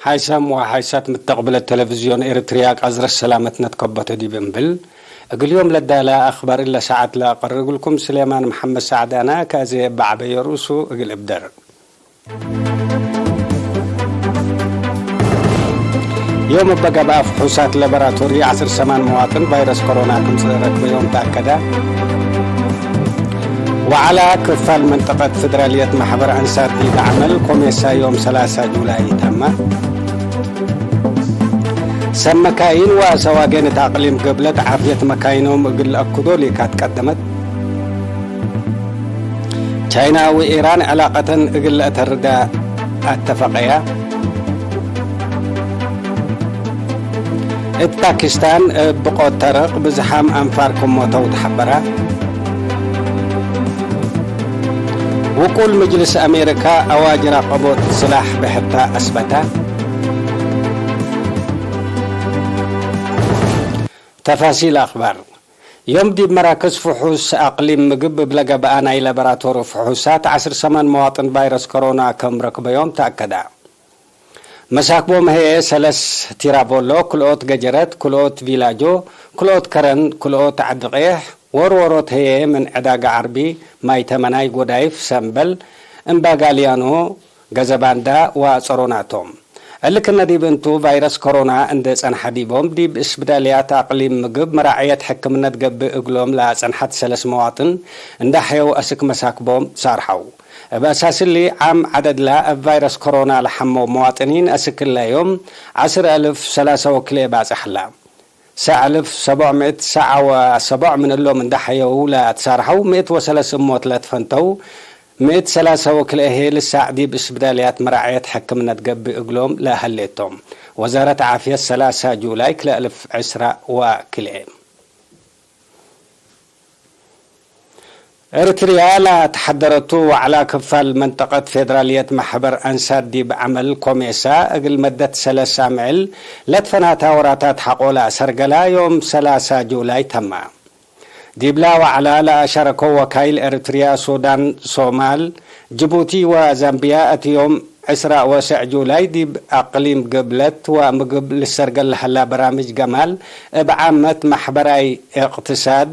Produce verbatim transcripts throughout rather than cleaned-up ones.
ሓይሰም ወሓይሳት ምተቅብለት ተለቪዝዮን ኤረትርያ ቀዝረት ሰላመትነ ትከበቶ ዲብ እምብል፣ እግል ዮም ለዳለ አክባር እለ ሰዓት ለአቀርብ እግልኩም ስሌማን መሐመድ ሳዕድ አነ። ከአዜ እበ ዐበዮ ርእሱ እግል እብደር። ዮም እበ ገብአ ፍሑሳት ለበራቶሪ ዐስር ሰማን መዋጥን ቫይረስ ኮሮና ክምጽእ ረክበዮም ተአከደ። ወዐለ ክፋል መንጠቀት ፌደራልየት መሕበር አንሳር ዲብ ዐመል ኮሜሳ ዮም ሰላሳ ጁላይ ተመ። ሰብ መካይን ወአሰዋጌን እት አቅሊም ገብለት ዓፍየት መካይኖም እግል ለአክዶ ሊካት ቀደመት። ቻይና ወኢራን ዕላቀተን እግል ለአተርዳ አተፈቀያ። እት ፓኪስታን እብ ብቆት ተርቅ ብዝሓም አንፋር ክም ሞተው ተሐበረ። ውቁል ምጅልስ አሜሪካ አዋጅ ራቀቦት ስላሕ ብሕታ አስበተ። ተፋሲል አክባር። ዮም ዲብ መራክዝ ፍሑስ አቅሊም ምግብ እብ ለገብአ ናይ ለበራቶሪ ፍሑሳት ዐስር ሰማን መዋጥን ቫይረስ ኮሮና ከም ረክበዮም ተአከደ። መሳክቦም ህዬ ሰለስ ቲራቮሎ፣ ክልኦት ገጀረት፣ ክልኦት ቪላጆ፣ ክልኦት ከረን፣ ክልኦት ዐዲ ቄሕ፣ ወርወሮት ህዬ ምን ዕዳጋ ዐርቢ፣ ማይ ተመናይ፣ ጎዳይፍ፣ ሰምበል፣ እምባጋልያኖ፣ ገዘባንዳ ወአጸሮና ቶም። እሊ ክነ ዲብ እንቱ፣ ቫይረስ ኮሮና እንዴ ጸንሐ ዲቦም፣ ዲብ እስብዳልያት አቅሊም ምግብ መራዕየት ሕክምነት ገብእ እግሎም ለአጸንሐት ሰለስ መዋጥን እንዴ ሐየው አስክ መሳክቦም ሳርሐው። እብ አሳስ እሊ፣ ዓም ዐደድላ እብ ቫይረስ ኮሮና ለሐመው መዋጥኒን አስክ እለ ዮም ዐስር አልፍ ሰላሳ ወክልኤ ባጽሕ ህላ። ሰዕ አልፍ ሰቦዕ ምእት ሰዓ ወሰቦዕ ምን እሎም እንዴ ሐየው ለአትሳርሐው፣ ምእት ወሰለስ እሞት ለትፈንተው፣ ምእት ሰላሳ ወክልኤ ህዬ ልሳዕ ዲብ እስብዳልያት መራዕየት ሕክምነት ገብእ እግሎም ለሀሌቶም። ወዛረት ዓፍየት ሰላሳ ጁላይ ክልኤ አልፍ ዕስራ ወክልኤ። ኤረትርያ ለተሐደረቱ ወዐላ ክፋል መንጠቀት ፌደራልየት መሕበር አንሳት ዲብ ዐመል ኮሜሳ እግል መደት ሰለስ አምዕል ለትፈናታ ወራታት ሐቆላ ሰርገላ ዮም ሰላሳ ጁላይ ተማ። ዲብላ ወዐላ ለአሻረከው ወካይል ኤረትርያ፣ ሱዳን፣ ሶማል፣ ጅቡቲ ወዛምቢያ እት ዮም ዕስራ ወሰዕ ጁላይ ዲብ አቅሊም ገብለት ወምግብ ልሰርገል ለሀላ በራምጅ ገማል እብ ዓመት መሕበራይ እቅትሳድ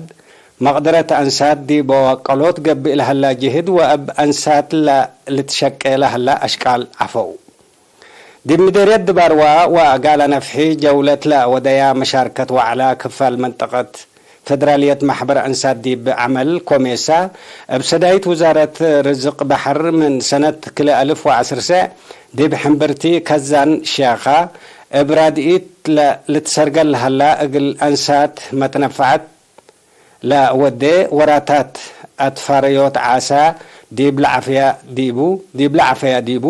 መቅደረት አንሳት ዲብ ወቀሎት ገብእ ለሀላ ጅህድ ወእብ አንሳት ለልትሸቄ ለሀላ አሽቃል ዐፈው። ዲብ ምዴርየት ድባርዋ ወአጋላ ነፍሒ ጀውለት ለወደያ መሻርከት ወዐላ ክፋል መንጠቀት ፌደራልየት መሕበር አንሳት ዲብ ዐመል ኮሜሳ፣ እብ ሰዳይት ውዛረት ርዝቅ በሐር ምን ሰነት ክልኤ አልፍ ወዐስር ሰዕ ዲብ ሕምብርቲ ከዛን ሼኻ እብ ራድኢት ለልትሰርገል ለሀላ እግል አንሳት መትነፈዐት ለወዴ ወራታት አትፋረዮት ዓሳ ዲብ ለዐፈያ ዲቡ፣ ዲብ ለዐፈያ ዲቡ፣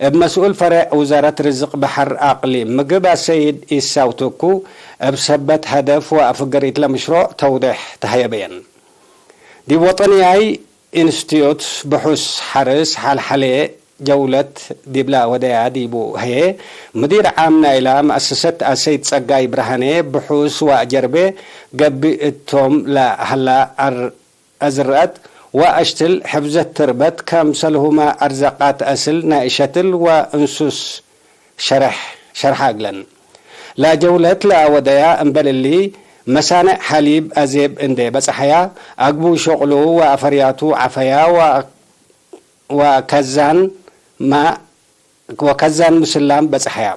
እብ መስኡል ፈሬዕ ውዛረት ርዝቅ በሐር አቅሊም ምግብ አሰይድ ኢሳው ትኩ፣ እብ ሰበት ሀደፍ ወአፍገሪት ለምሽሮዕ ተውዴሕ ተሀየበየን። ዲብ ወጠንያይ ኢንስቲትዩት ብሑስ ሐርስ ሐልሐሌ ጀውለት ዲብላ ወደያ ዲቡ ህዬ፣ ምዲር ዓም ናይላ መአሰሰት አሰይድ ጸጋይ ብርሃኔ፣ ብሑስ ወአጀርቤ ገብእ እቶም ለሀላ አር-፣ አዝረአት ወአሽትል ሕፍዘት ትርበት፣ ከምሰልሁመ አርዘቃት አስል ናይ ሸትል ወእንሱስ ሸርሕ፣ ሸርሐ እግለን። ለጀውለት ለአወደያ እምበል እሊ፣ መሳንዕ ሐሊብ አዜብ እንዴ በጽሐያ፣ አግቡ ሸቅሉ ወአፈርያቱ ዐፈያ ወ-፣ ወከዛን ማ-፣ ወከዛን ምስላም በጽሐያ።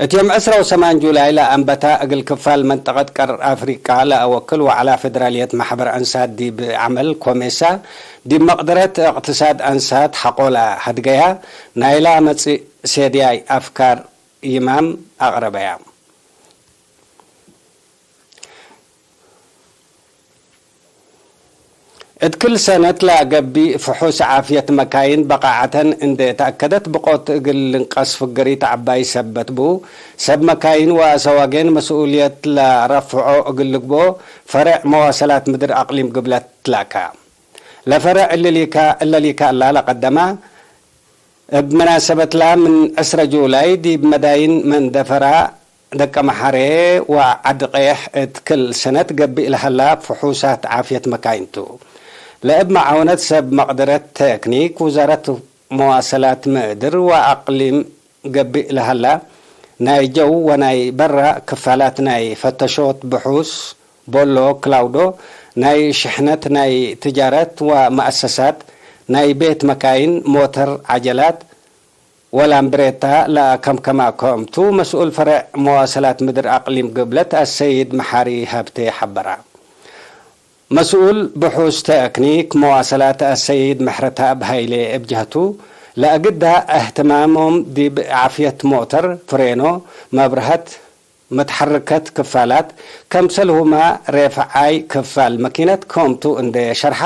እት ዮም ዕስራ ወሰማን ጁላይ ለአንበታ እግል ክፋል መንጠቀት ቀር አፍሪቃ ለአወክል ወዐላ ፌደራልየት መሕበር አንሳት ዲብ ዐመል ኮሜሳ፣ ዲብ መቅደረት እቅትሳድ አንሳት ሐቆ ለሀድገያ፣ ናይላ መጽእ ሴድያይ አፍካር ይማም አቅረበያ። እት ክል ሰነት ለገብእ ፍሑስ ዓፍየት መካይን በቃዐተን እንዴ ተአከደት፣ ብቆት እግል ልንቀስ ፍገሪት ዐባይ ሰበት ቡ። ሰብ መካይን ወአሰዋጌን መስኡልየት ለረፍዖ እግል ልግብኦ፣ ፈሬዕ መዋሰላት ምድር አቅሊም ግብለት ትላካ። ለፈሬዕ እለ ሊካ፣ እለ ሊካ እላ ለቀደማ፣ እብ መናሰበትላ ምን ዕስረ ጁላይ ዲብ መዳይን መንደፈራ፣ ደቀ መሓሬ ወዐዲ ቄሕ እት ክል ሰነት ገብእ ለሀላ ፍሑሳት ዓፍየት መካይን ቱ። ለእብ መዓውነት ሰብ መቅደረት ቴክኒክ ውዛረት መዋሰላት ምድር ወአቅሊም ገብእ ለሀላ፣ ናይ ጀው ወናይ በራ ክፋላት ናይ ፈተሾት ብሑስ፣ ቦሎ፣ ክላውዶ፣ ናይ ሽሕነት፣ ናይ ትጃረት ወመአሰሳት፣ ናይ ቤት መካይን፣ ሞተር፣ ዐጀላት፣ ወላምብሬታ ለአከምከማ ክምቱ፣ መስኡል ፈሬዕ መዋሰላት ምድር አቅሊም ግብለት አሰይድ መሓሪ ሀብቴ ሐበራ። መስኡል ብሑስ ተክኒክ መዋሰላት አሰይድ ምሕረተአብ ሀይሌ እብ ጀህቱ፣ ለአግዳ እህትማሞም ዲብ ዓፍየት ሞተር፣ ፍሬኖ፣ መብርሀት፣ መትሐርከት ክፋላት፣ ከምሰልሁመ ሬፍዓይ ክፋል መኪነት ክምቱ እንዴ ሸርሐ፣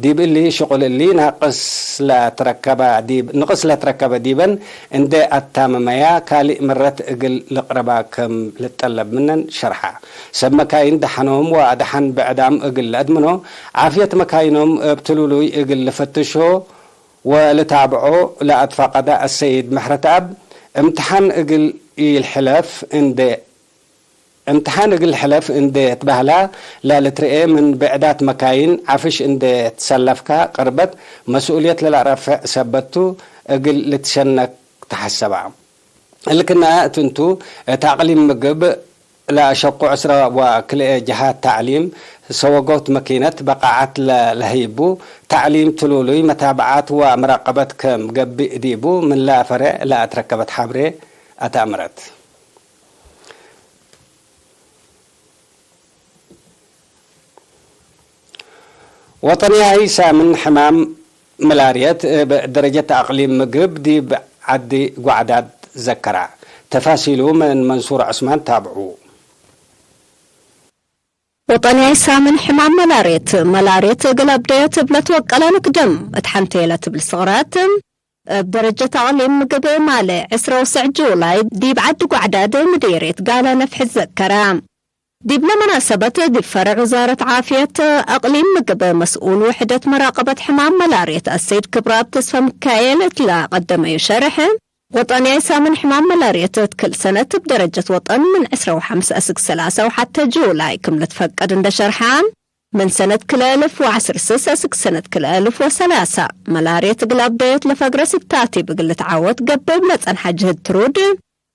ዲብ እሊ ሽቁል እሊ ናቅስ ለትረከበ ዲብ፣ ንቅስ ለትረከበ ዲበን እንዴ አታመመያ፣ ካልእ ምረት እግል ልቅረባ ክም ልጠለብ ምነን ሸርሐ። ሰብ መካይን ደሐኖም ወደሐን ብዕዳም እግል ለአድምኖ፣ ዓፍየት መካይኖም እብ ትሉሉይ እግል ልፈትሾ ወልታብዖ ለአትፋቀደ አሰይድ ምሕረተአብ፣ እምትሓን እግል ኢልሕለፍ እንዴ፣ እምትሓን እግል ሕለፍ እንዴ ትበህላ ለልትርኤ፣ ምን ብዕዳት መካይን ዓፍሽ እንዴ ትሰለፍካ ቅርበት መስኡልየት ለለአረፍዕ ሰበት ቱ እግል ልትሸነክ ተሐሰባ። እልክነ እት እንቱ፣ እት አቅሊም ምግብ ለአሸቁ ዕስረ ወክልኤ ጀሃት ተዕሊም ሰወጎት መኪነት በቃዓት ለለህይቡ፣ ተዕሊም ትሉሉይ መታብዓት ወመራቀበት ከም ገብእ ዲቡ ምንላ ፈሬዕ ለአትረከበት ሐብሬ አተአምረት። ወጠንያይ ሳምን ሕማም መላርየት እብ ደረጀት አቅሊም ምግብ ዲብ ዐዲ ጓዕዳድ ዘከራ። ተፋሲሉ ምን መንሱር ዑስማን ታብዑ። ወጠንያይ ሳምን ሕማም መላርየት፣ መላርየት እግል አብደዮት እብ ለትወቀለ ንክደም እት ሐንቴ ለትብል ስቅረት፣ እብ ደረጀት አቅሊም ምግብ ማሌ ዕስረ ወሰዕ ጁላይ ዲብ ዐዲ ጓዕዳድ ምዴርየት ጋላ ነፍሒ ዘከረ። ዲብለ መናሰበት፣ ዲብ ፈረዕ ውዛረት ዓፍየት አቅሊም ምግብ መስኡል ውሕደት መራቀበት ሕማም መላርየት አሰይድ ክብረአብ ተስፈ ሚካኤል እት ለቀደመዩ ሸርሕ፣ ወጠንያይ ሳምን ሕማም መላርየት እት ክል ሰነት እብ ደረጀት ወጠን ምን ዕስረ ወሐምስ አስክ ሰላሳ ወሐቴ ጁላይ ክም ልትፈቀድ እንደ ሸርሐ፣ ምን ሰነት ክልኤ እልፍ ወዐስር ስስ አስክ ሰነት ክልኤ እልፍ ወሰላሳ፣ መላርየት እግል አብደዮት ለፈግረ ስታቲብ እግል ልትዓወት ገብእ እብ ለጸንሐ ጅህድ ትሩድ፣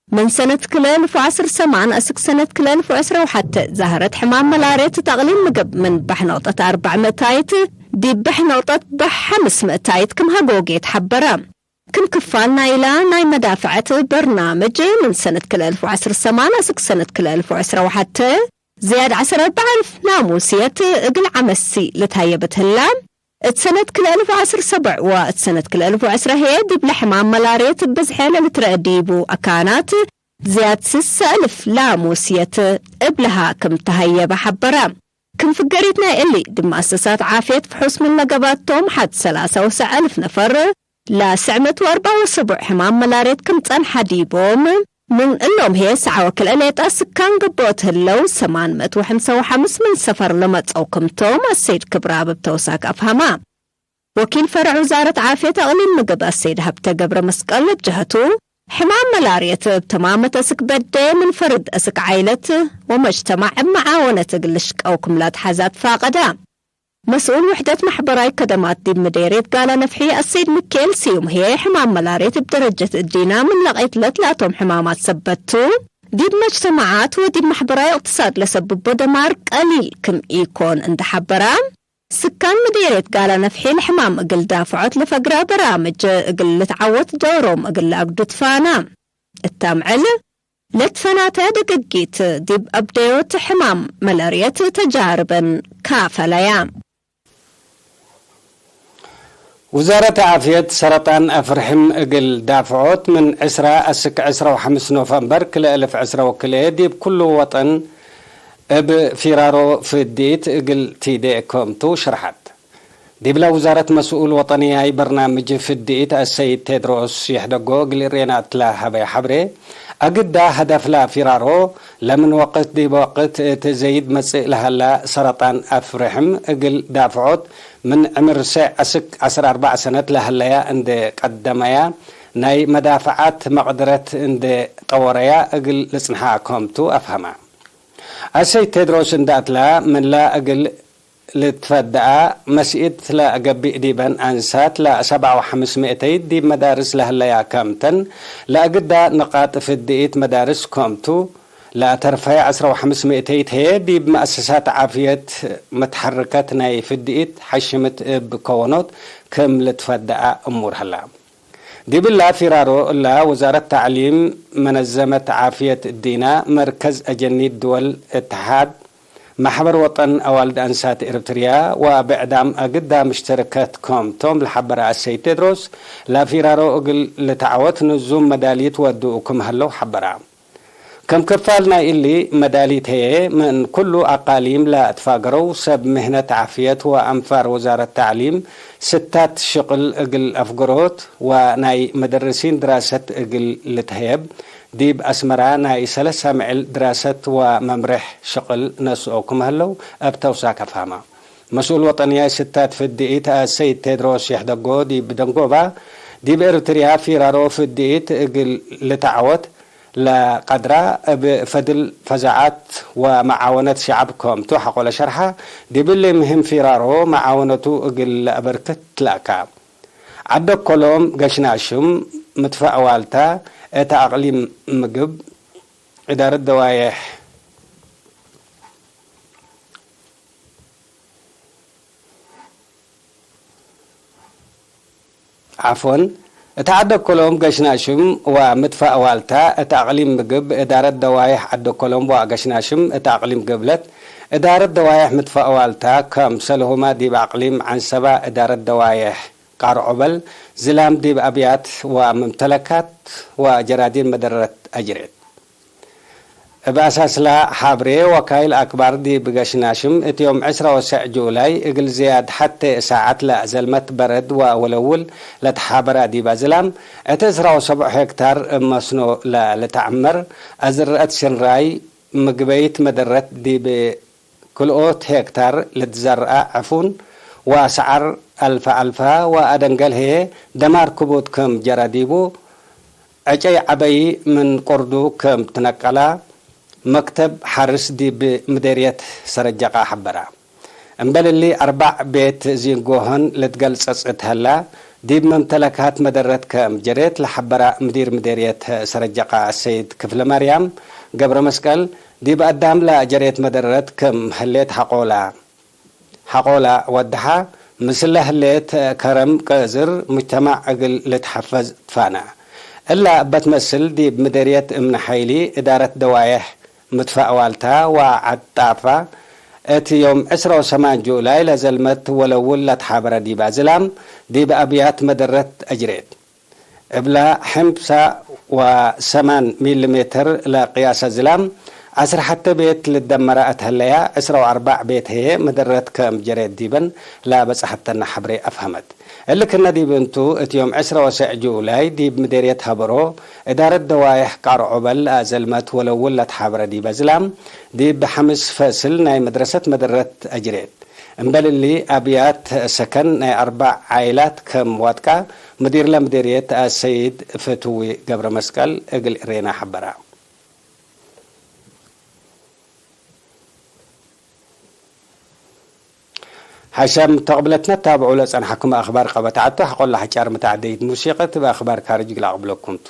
ምን ሰነት ክልኤ እልፍ ወዐስር ሰማን አስክ ሰነት ክልኤ እልፍ ወዕስረ ወሐቴ፣ ዛህረት ሕማም መላርየት እት አቅሊም ምግብ ምን በሕ ነቅጠት አርበዕ ምእታይት ዲብ በሕ ነቅጠት በሕ ሐምስ ምእታይት ክም ሀጎጌ ተሐበረ። ክም ክፋል ናይላ ናይ መዳፈዐት በርናምጅ፣ ምን ሰነት ክልኤ እልፍ ወዐስር ሰማን አስክ ሰነት ክልኤ እልፍ ወዕስረ ወሐቴ፣ ዝያድ ዐስር አርበዕ እልፍ ናሙስየት እግል ዐመሲ ልትሀየበት ህላ፣ እት ሰነት ክልኤ እልፍ ወዐስር ሰብዕ ወእት ሰነት ክልኤ እልፍ ወዕስረ ህዬ፣ ዲብለ ሕማም መላርየት ብዝሐ ለልትረአ ዲቡ አካናት፣ ዝያድ ስሰ እልፍ ላሙስየት እብለሃ ክም ተሀየበ ሐበረ። ክም ፍገሪት ናይ እሊ፣ ዲብ መአሰሳት ዓፍየት ፍሑስ ምን ለገባቶም ሐድ ሰላሳ ወሰዕ እልፍ ነፈር፣ ለስዕመት ወአርበዕ ወሰቡዕ ሕማም መላርየት ክም ጸንሐ ዲቦም፣ ምን እሎም ህዬ ሰዓ ወክልኤ ሌጠ ስካን ገብኦት ህለው፣ ሰማን ምእት ወሐምሳ ወሐምስ ምን ሰፈር ለመጽአው ክምቶም አሰይድ ክብረአብ እብ ተውሳክ አፍሀማ። ወኪል ፈረዕ ውዛረት ዓፍየት አቅሊም ምግብ አሰይድ ሀብተ ገብረመስቀል እብ ጀሀቱ፣ ሕማም መላርየት እብ ተማመት አስክ በዴ ምን ፈርድ አስክ ዓይለት ወመጅተማዕ እብ መዓወነት እግል ልሽቀው ክም ለአትሐዝ አትፋቀደ። መስኡል ውሕደት መሕበራይ ከደማት ዲብ ምዴርየት ጋላ ነፍሒ አሰይድ ሚካኤል ስዩም ህዬ፣ ሕማም መላርየት እብ ደረጀት እዲና ምን ለቄትለት ለአቶም ሕማማት ሰበት ቱ፣ ዲብ መጅተማዓት ወዲብ መሕበራይ እቅትሳድ ለሰብቦ ደማር ቀሊል ክም ኢኮን እንዴ ሐበረ፣ ስካን ምዴርየት ጋላ ነፍሒ ለሕማም እግል ዳፍዖት ለፈግረ በራምጅ እግል ልትዓወት ዶሮም እግል ለአግዱ ትፋና። እት አምዕል ለትፈናተ ድግጊት ዲብ አብደዮት ሕማም መለርየት ተጃርበን ካፈለያ። ውዛረት ዓፍየት ሰረጣን አፍርሕም እግል ዳፍዖት ምን ዕስራ አስክ ዕስራ ወሐምስ ኖቨምበር ክልኤ እልፍ ዕስራ ወክልኤ ዲብ ኩሉ ወጠን እብ ፊራሮ ፍድኢት እግል ቲዴ ክምቱ ሽርሐት። ዲብለ ውዛረት መስኡል ወጠንያይ በርናምጅ ፍድኢት አሰይድ ቴድሮስ ይሕደጎ እግል ሬና እትለ ሀበየ ሐብሬ፣ አግዳ ሀደፍለ ፊራሮ ለምን ወቅት ዲብ ወቅት እት ዘይድ መጽእ ለሀለ ሰረጣን አፍርሕም እግል ዳፍዖት ምን ዕምር ሴዕ አስክ ዐስር አርበዕ ሰነት ለሀለያ እንዴ ቀደመያ፣ ናይ መዳፈዓት መቅድረት እንዴ ጠወረያ እግል ልጽንሓ ክምቱ አፍሀመ። አሰይድ ቴድሮስ እንደ አትላ ምንላ እግል ልትፈደኣ መስኢት ለገብእ ዲበን አንሳት ለሰብዓ ወሐምስ ምእተይት ዲብ መዳርስ ለህለያ ከምተን ለእግዳ ንቃጥ ፍድኢት መዳርስ ከምቱ ለአተርፈየ ዐስራ ወሐምስ ምእተይት ህዬ ዲብ መአሰሳት ዓፍየት መትሐርከት ናይ ፍድኢት ሐሽምት እብ ከወኖት ክም ልትፈደኣ እሙር ሀላ። ዲብላ ፊራሮ እላ፣ ወዛረት ተዕሊም፣ መነዘመት ዓፍየት እዲና፣ መርከዝ አጀኒት ድወል፣ እትሓድ፣ ማሕበር ወጠን አዋልድ አንሳት ኤርትርያ ወብዕዳም አግዳ ምሽተርከት ከምቶም ለሐበረ አሰይድ ቴድሮስ፣ ለፊራሮ እግል ልትዓወት ንዙም መዳሊት ወድኡ ክም ሀለው ሐበራ። ከም ክፋል ናይ እሊ መዳሊት ህዬ፣ ምን ኩሉ አቃሊም ለአትፋገረው ሰብ ምህነት ዓፍየት ወአንፋር ወዛረት ተዕሊም ስታት ሽቅል እግል አፍገሮት ወናይ መደርሲን ድራሰት እግል ልትሀየብ፣ ዲብ አስመራ ናይ ሰለስ አምዕል ድራሰት ወመምሬሕ ሽቅል ነስኦ ክም ሀለው እብ ተውሳክ አፍሀመ። መስኡል ወጠንያይ ስታት ፍድኢት አሰይድ ቴድሮስ ይሕደጎ ዲብ ደንጎባ፣ ዲብ ኤርትርያ ፊራሮ ፍድኢት እግል ልትዓወት፣ ለቀድራ እብ ፈድል ፈዛዐት ወመዓወነት ሸዐብ ከምቱ ሐቆለ ሸርሐ፣ ዲብሊ ምህም ፊራሮ መዓወነቱ እግል ለአበርክት ትላካ። ዐደ ኮሎም ገሽናሽም ምትፈእ ዋልታ እት አቅሊም ምግብ፣ እዳረት ደዋዬሕ፣ ዐፎን፣ እት ዐደ ኮሎም ገሽናሽም ወምትፈእ ዋልታ እት አቅሊም ምግብ፣ እዳረት ደዋዬሕ ዐደ ኮሎም ወገሽናሽም እት አቅሊም ግብለት፣ እዳረት ደዋዬሕ ምትፈእ ዋልታ፣ ከምሰልሁመ ዲብ አቅሊም ዐንሰበ እዳረት ደዋዬሕ ቃርዖበል፣ ዝላም ዲብ አብያት ወመምተለካት ወጀራዲን መደረት አጅሬት። እብ አሳስላ ሐብሬ፣ ወካይል አክባር ዲብ ገሽናሽም እት ዮም ዕስራ ወሰዕ ጁላይ እግል ዝያድ ሐቴ ሳዐት ለዘልመት በረድ ወወለውል ለትሓበራ ዲበ ዝላም፣ እት ዕስራ ወሰብዑ ሄክታር እብ መስኖ ለልትዐመር አዝርአት ሽንራይ ምግበይት መደረት ዲብ ክልኦት ሄክታር ልትዘርአ ዕፉን ወሰዓር አልፈ አልፈ ወአደንገል ህዬ ደማር ክቡድ ክም ጀረ ዲቡ፣ ዕጨይ ዐበይ ምን ቅርዱ ክም ትነቀላ፣ መክተብ ሐርስ ዲብ ምዴርየት ሰረጀቃ ሐበራ። እምበል እሊ፣ አርበዕ ቤት ዚንጎሆን ልትገልጸጽ እት ሀላ፣ ዲብ መምተለካት መደረት ክም ጀሬት ለሐበራ ምዲር ምዴርየት ሰረጀቃ አሰይድ ክፍለማርያም ገብረመስቀል፣ ዲብ አዳም ለጀሬት መደረት ክም ህሌት ሐቆላ፣ ሐቆላ ወደሐ፣ ምስለ ህሌት ከረም ቀዝር ሙጅተማዕ እግል ልትሐፈዝ ትፋነ። እላ እበ ትመስል ዲብ ምዴርየት እምነ ሐይሊ እዳረት ደዋዬሕ ምትፈእ ዋልታ ወዐጣፋ፣ እት ዮም ዕስራ ወሰማን ጁላይ ለዘልመት ወለውል ለትሓበረ ዲበ ዝላም፣ ዲብ አብያት መደረት አጅሬት። እብላ፣ ሕምሳ ወሰማን ሚሊ ሜተር ለቅያሰ ዝላም፣ ዐስር ሐቴ ቤት ልደመረ እት ሀለያ፣ ዕስራ ወአርበዕ ቤት ህዬ መደረት ክም ጀሬት ዲበን ለበጽሐተነ ሐብሬ አፍሀመት። እሊ ክነ ዲብ እንቱ፣ እት ዮም ዕስራ ወሰዕ ጁላይ ዲብ ምዴርየት ሀበሮ፣ እዳረት ደዋዬሕ ቃርዖበል ለአዘልመት ወለውል ለትሓበረ ዲበ ዝላም፣ ዲብ ሐምስ ፈስል ናይ መድረሰት መደረት አጅሬት። እምበል እሊ፣ አብያት ሰከን ናይ አርበዕ ዓይላት ክም ዋድቃ፣ ምዲርለ ምዴርየት አሰይድ ፍትዊ ገብረመስቀል እግል እሬና ሐበራ። ሐሸም ተቅብለትነ ታብዑ ለጸንሐኩም አክባር ቀበት ዐቱ፣ ሐቆለ ሐጫር መትዐደይት ሙሲቀት እብ አክባር ካርጅ እግል አቅብለኩም ቱ።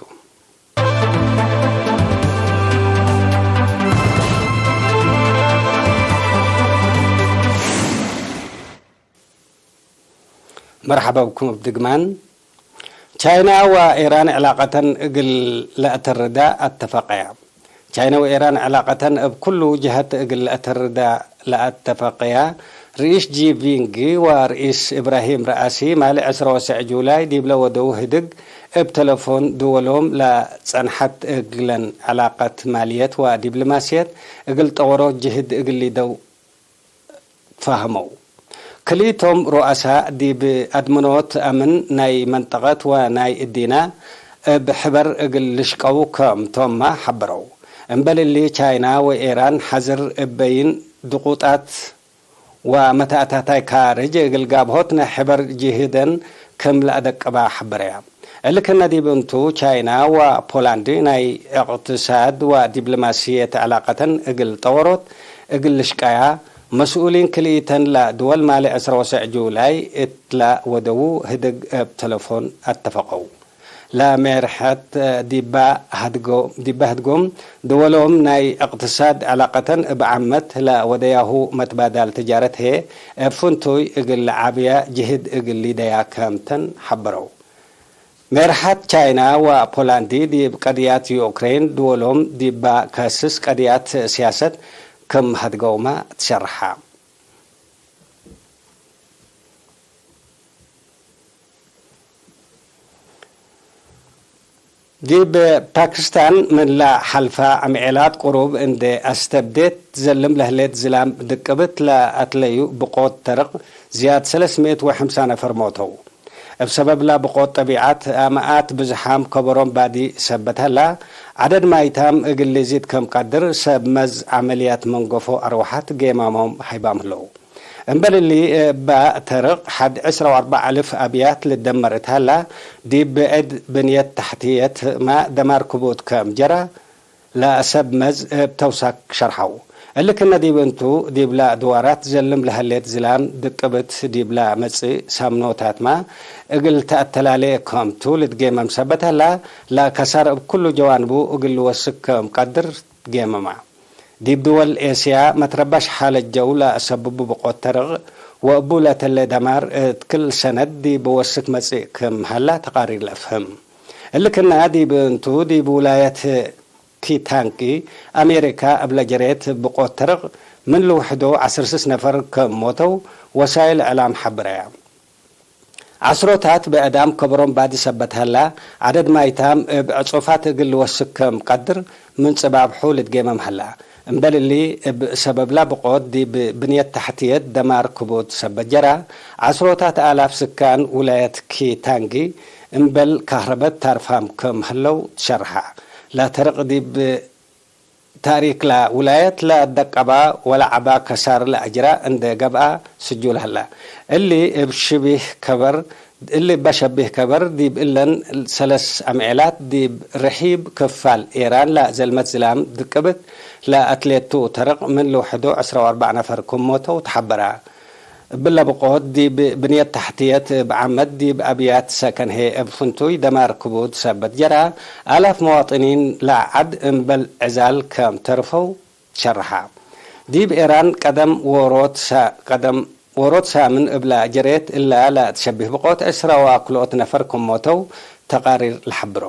መርሐባ ብኩም እብ ድግማን። ቻይና ወኢራን ዕላቀተን እግል ለአተርዳ አተፈቀያ። ቻይና ወኢራን ዕላቀተን እብ ኩሉ ጀሀት እግል ለአተርዳ ለአተፈቀያ፣ ርኢስ ጂ ቪንግ ወርኢስ እብራሂም ረአሲ፣ ማሌ ዕስራ ወሰዕ ጁላይ ዲብለ ወደው ህድግ፣ እብ ተለፎን ድወሎም ለጸንሐት እግለን ዕላቀት ማልየት ወዲብልማስየት እግል ጠወሮ ጅህድ እግል ሊደው ፈሀመው። ክልኢቶም ሩአሳ ዲብ አድምኖት አምን ናይ መንጠቀት ወናይ እዲነ እብ ሕበር እግል ልሽቀው ክምቶምመ ሐበረው። እምበል እሊ፣ ቻይና ወኤራን ሐዝር እበይን ድቁጣት ወመተአታታይ ካርጅ እግል ጋብሆት ናይ ሕበር ጅህደን ክም ለአደቅባ ሐበረያ። እሊ ክነ ዲብ እንቱ፣ ቻይና ወፖላንድ ናይ እቅትሳድ ወዲብሎማስየት ዕላቀተን እግል ጠወሮት እግል ልሽቀያ መስኡሊን ክልኢተን ለድወል ማሌ ዕስራ ወሰዕ ጁላይ እትለ ወደዉ ህድግ እብ ተለፎን አተፈቀው። ለሜርሐት ዲባ ህድጎ-፣ ዲባ ህድጎም ድወሎም ናይ እቅትሳድ ዕላቀተን እብ ዓመት ለወደያሁ መትባዳል ትጃረት ህዬ እብ ፍንቱይ እግል ለዓብያ ጅህድ እግል ሊደያ ከምተን ሐበረው። ሜርሐት ቻይና ወፖላንዲ ዲብ ቀድያት ዩክሬን ድወሎም ዲባ ከስስ ቀድያት ሲያሰት ክም ሀድገውመ ትሸርሐ። ዲብ ፓክስታን ምን ለሐልፈ አምዔላት ቅሩብ እንዴ አስተብዴት ዘልም ለህሌት ዝላም ድቅብት ለአትለዩ ብቆት ተርቅ ዝያድ ሰለስ ምእት ወሐምሳ ነፈር ሞተው። እብ ሰበብላ ብቆት ጠቢዐት፣ አመኣት ብዝሓም ከበሮም ባዲ ሰበት ሀላ፣ ዐደድ ማይታም እግል ሊዚድ ከም ቀድር፣ ሰብ መዝ ዐመልያት መንገፎ አርወሐት ጌማሞም ሀይባም ህለው። እምበል እሊ፣ እበ ተርቅ ሐድ ዕስራ ወአርበዕ አልፍ አብያት ልደመር እት ሀላ፣ ዲብ ብዕድ ብንየት ተሕትየትመ ደማር ክቡድ ከም ጀራ፣ ለሰብ መዝ እብ ተውሳክ ሸርሐው። እሊ ክነ ዲብ እንቱ፣ ዲብለ ድዋራት ዘልም ለህሌት ዝላም ድቅብት ዲብለ መጽእ ሳምኖታትመ እግል ተአተላሌ ከምቱ ልትጌመም ሰበት ሀላ፣ ለከሳር እብ ኩሉ ጀዋንቡ እግል ልወስክ ከም ቀድር ትጌመመ። ዲብ ድወል ኤስያ መትረባሽ ሓለት ጀው ለአሰብቡ ብቆት ተርቅ ወእቡ ለተሌ ደማር እት ክል ሰነት ዲብ ወስክ መጽእ ክም ሀላ ተቃሪር ለአፍህም። እሊ ክነ ዲብ እንቱ፣ ዲብ ውላየት ኪታንኪ አሜሪካ እብለ ጀሬት ብቆት ተርቅ ምን ልውሕዶ ዐስር ስስ ነፈር ክም ሞተው ወሳይል እዕላም ሐብረያ። ዐስሮታት ብዕዳም ከበሮም ባዲ ሰበት ሀላ፣ ዐደድ ማይታም እብ ዕጹፋት እግል ልወስክ ክም ቀድር ምን ጽባብሑ ልትጌመም ሀላ። እምበል እሊ፣ እብ ሰበብላ ብቆት ዲብ ብንየት ተሕትየት ደማር ክቡድ ሰበት ጀራ፣ ዐስሮታት አላፍ ስካን ውላየት ኪታንጊ እምበል ካህረበት ታርፋም ክም ህለው ትሸርሐ። ለተርቅ ዲብ ታሪክ ለውላየት ለአደቀባ ወለዐባ ከሳር ለአጅራ እንዴ ገብአ ስጁል ሀላ። እሊ እብ ሽቢህ ከበር፣ እሊ እበ ሸቢህ ከበር፣ ዲብ እለን ሰለስ አምዔላት ዲብ ርሒብ ክፋል ኤራን ለዘልመት ዝላም ድቅብት ለአትሌቱ ተርቅ ምን ልውሕዶ ዕስራ ወአርበዕ ነፈር ክም ሞተው ተሐበራ። እብለ ብቆት ዲብ ብንየት ተሕትየት እብ ዓመት ዲብ አብያት ሰከን ህዬ እብ ፍንቱይ ደማር ክቡድ ሰበት ጀራ፣ አላፍ መዋጥኒን ለዐድ እምበል ዕዛል ከም ተርፈው ሸርሐ። ዲብ ኤራን ቀደም ዎሮት ሳ-፣ ቀደም ዎሮት ሳምን እብላ ጀሬት እላ ለትሸቢህ ብቆት ዕስራ ወክልኦት ነፈር ክም ሞተው ተቃሪር ለሐብሮ።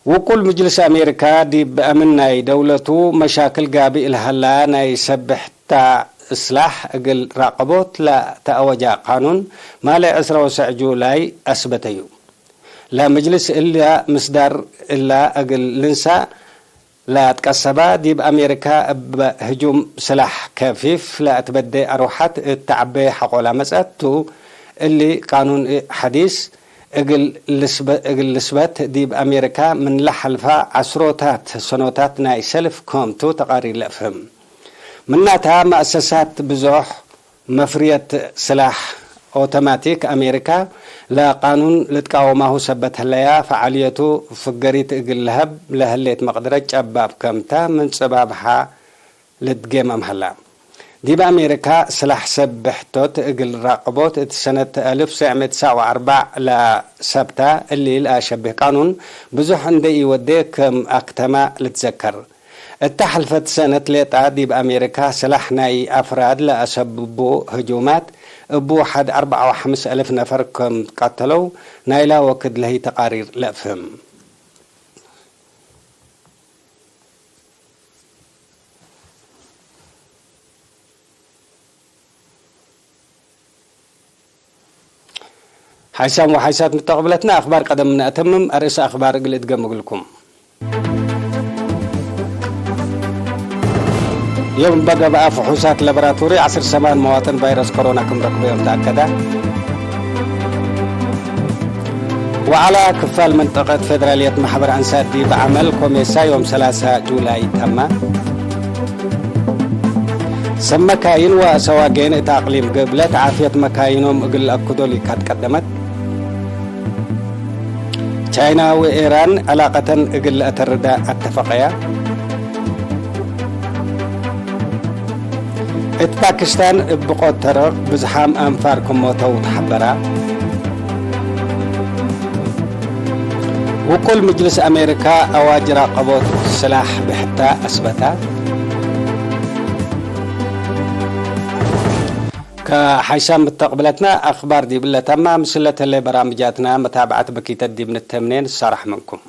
ውቁል ምጅልስ አሜሪካ ዲብ አምን ናይ ደውለቱ መሻክል ጋብእ ለሀላ ናይ ሰብሕታ እስላሕ እግል ራቅቦት ለተአወጃ ቃኑን ማሌ ዕስራ ወሰዕ ጁላይ አስበተዩ። ለምጅልስ እላ ምስዳር እላ እግል ልንሳእ ለአትቀሰባ፣ ዲብ አሜሪካ እብ ህጁም ስላሕ ከፊፍ ለአትበዴ አርወሐት እት ተዐቤ ሐቆላ መጽአት ቱ። እሊ ቃኑን ሐዲስ እግል ልስበ-፣ እግል ልስበት፣ ዲብ አሜሪካ ምን ለሐልፋ ዐስሮታት ሰኖታት ናይ ሰልፍ ክምቱ ተቃሪር ለአፍህም። ምናታ፣ መአሰሳት ብዞሕ መፍርየት ስላሕ ኦቶማቲክ አሜሪካ፣ ለቃኑን ልትቃወማሁ ሰበት ህለያ፣ ፈዓልየቱ ፍገሪት እግል ለሀብ ለህሌት መቅደረት ጨባብ ከምታ ምን ጽባብሐ ልትጌመም ሀላ። ዲብ አሜሪካ፣ ስላሕ ሰብ ብሕቶት እግል ራቅቦት እት ሰነት አልፍ ወትሰዕ ምእት ወትስዕ ወአርበዕ ለሰብታ እሊ ለአሸብህ ቃኑን፣ ብዙሕ እንዴ ኢወዴ ክም አክተማ ልትዘከር። እተ ሐልፈት ሰነት ሌጣ ዲብ አሜሪካ ስላሕ ናይ አፍራድ ለአሰብቡ ህጁማት እቡ ሐድ አርበዕ ወሐምስ አልፍ ነፈር ክም ቀተለው ናይላ ወክድ ለህይ ተቃሪር ለአፍህም። ሓይሳም ወሓይሳት ምተቅብለትና አክባር ቀደም ነአተምም፣ አርእሰ አክባር እግል እድገም እግልኩም። ዮም እበ ገብአ ፍሑሳት ለበራቶሪ ዐስር ሰማን መዋጥን ቫይረስ ኮሮና ክም ረክበዮም ተአከደ። ወዐለ ክፋል መንጠቀት ፌደራልየት ማሕበር አንሳር ዲብ ዐመል ኮሜሳ ዮም ሰላሳ ጁላይ ተመ። ሰብ መካይን ወሰዋጌን እት አቅሊም ግብለት ዓፍየት መካይኖም እግል ለአክዶ ሊካት ቀደመት። ቻይና ወኤራን ዕላቀተን እግል ለአተርዳ አተፈቀያ። እት ፓክስታን እብ ብቆት ተርቅ ብዝሓም አንፋር ክም ሞተው ተሐበራ። ውቁል ምጅልስ አሜሪካ አዋጅ ራቀቦት ስላሕ ብሕታ አስበታ። ከሓይሳም ምተቅብለትና አክባር ዲብለ ተማ፣ ምስለ ተሌ በራምጃትና መታብዐት በኪተት ዲብ ንተምኔ ንሳረሕ ምንኩም።